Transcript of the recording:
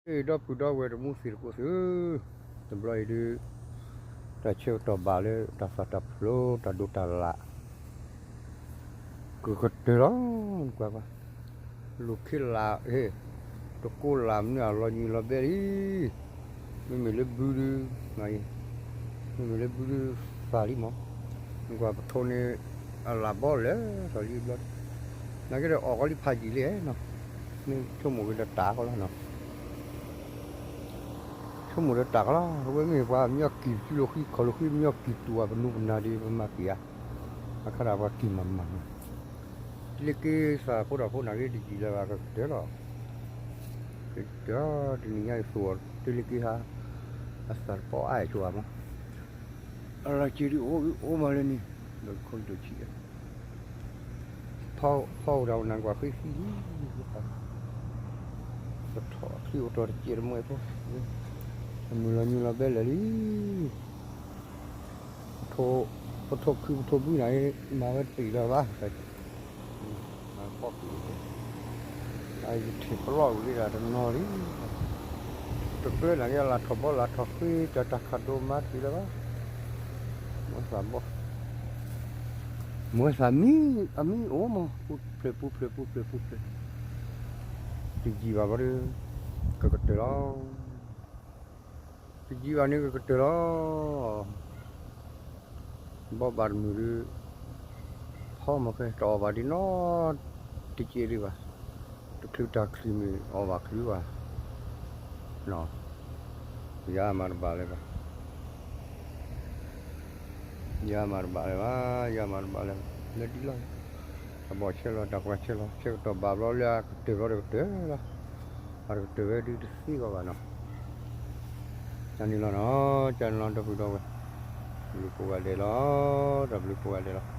ဒီပုၢ်ဒီဝဲၢ်တမူသ့ၣ်တကိးသ့ၣ်ဧၢ, တဘျီအံၤဒုး တၢ်ဆၢကတီၢ်ဘၣ်လၢတၢ်သၣ်တၢ်ဖျိးတၢ်ဒိးတၢ်လၣ် ကကတၢၢ်လီၤ, နကွၢ်ကွၢ်, လိၣ်ခ့လၢ်, တကိးလၢ်မနုၤအလီၤညွံးလီၤဘဲလံ, မ့မ့ၢ်လၢဘုဒုး, မ့မ့ၢ်လၢဘုဒုးသၣ်လံမး, နကွၢ်ပထိးန့ၣ် အလၢ်ဘီလဲၤထီၣ်လံဘျီ, နာ်က့ဒီးအီၣ်ကီလံဖးယံာ်လံနီၤ, မ့ၢ်ဆိကမိၣ်က့ၤဒီးတၢ်ကီလီၤနီၤ ဆိကမိၣ်ဒီးတၢ်ကီလီၤ, အဝဲမ့ၢ်ပှၤမညီကံၢ်ပစုလိာ်ဃံခီၣ်လိာ်ဃံမညီကံၢ်တူၢ်ဝဲပနူပနၤဒ်ပမၤကံၢ်ဧါ, အခါဒၣ်ပှၤကံၢ်မၤမၤနီၤ, တလ့က့သၣ်ဖိတၢ်ဖိနာ်က့တယံာ်လၢၤဘၣ်ကကတၢၢ်လီၤ, ကကတၢၢ်တနံၤညါအံၤသိးအီၤတလ့က့ဟါ, အသၣ်တပီအါအံၤဆိဧါမး အလီၤစ့ဒုးအိၣ်အိၣ်မးလၢန့ၣ်, ဒီးခိၣ်ဒိၣ်ဆံး, ဖီအိၣ်တၢ်အိၣ်နၢ်ကွၢ်ဃ့သံလံ, ပထီၣ်အချံအိၣ်တြီၤတစဲးတမှဲဖိ, အမုၢ်လီၤညွံးလီၤဘဲလၢာ်လံ, ပထိးခုပထိးဘုန့ၣ် မၤဝဲတပ့ၤလၢၤဘၣ်, မၤဖီၣ်ကွံာ် ယထံၣ်ပလီၢ်ဝံၤလံဒၣ်တနီၤလံ, တကျၢၤနာ်က့လၢ်ထီၣ်ဘီလၢ်ထီၣ်ဃ့ တၢ်တၢ်ခးဒိးမၤတပ့ၤလၢၤဘၣ်, မၤသးဘီ, မၤသးမံ အမံအိၣ်မး ပူၤဖျဲးပူၤဖျဲးပူၤဖျဲးပူၤဖျဲး, တယံာ်ဘၣ်ဘၣ်ဒီး ကကတၢၢ်လီၤ, တယံာ်ဘၣ်န့ၣ်ကကတၢၢ်လီၤ ဘီဘၣ်တမုာ်ဒီး ဖီမၤဃဲ တအီၣ်ဘၣ်ဒ်နီတကဲဒံးဘၣ်, တချုးတၢ်ချံမ့ၢ်အီၣ်ဘၣ်ချုးဘၣ်, ယၤမၤတဘၣ်လၢၤဘၣ်, ယၤမၤတဘၣ်လၢၤဘၣ်, ယၤမၤတဘၣ်လၢၤဘၣ်, လၢဒ်လီၤ, တၢ်ဘီၣ်ဆဲးလီၤ တၢ်ပှၤဆဲးလီၤ ဆၢကတီၢ်ဘၣ်ဘျီလၢအကတၢၢ်ဘျီဒီးကတၢၢ်လီၤ, အတကတၢၢ်ဝဲဒုးတသ့ဂီၢ်ဘၣ်နီၤ ကန့ၣ်လီၤနီၤ, ကန့ၣ်လီၤ ဒီပုၢ်ဒီဝဲၢ်, ဘျုးကိးဂၤဒဲးလီၤ, တၢ်ဘျုးကိးဂၤဒဲးလီၤ.